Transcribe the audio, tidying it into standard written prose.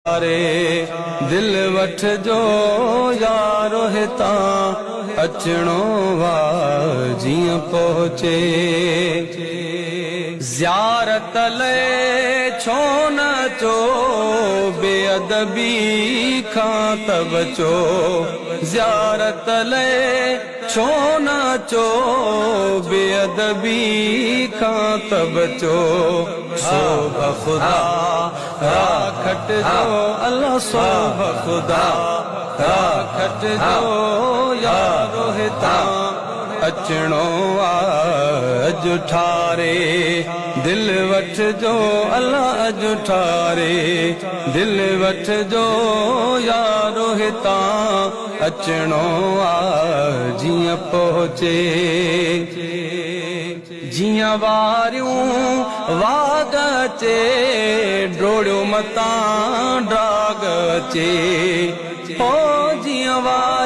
ٺاري، دل وٺجو يار هتان، اچڻو آ جيئن پهچي. زيارت لئه ڇو نه اچو، بي ادبي کان ته بچو. زيارت لئه ڇو نه اچو، بي ادبي کان ته بچو. سو بخدا را کٽجو الله، سو بخدا را کٽجو يارو هتان، اچڻو آ اڄ ٺاري. دل وٺجو الله اڄ ٺاري، دل وٺجو يارو هتان، اچڻو آ جيئن پهچي. جيئن واريون واڳ اچي، ڊوڙيو متان ڊاڳ اچي. هو جيئن واريون.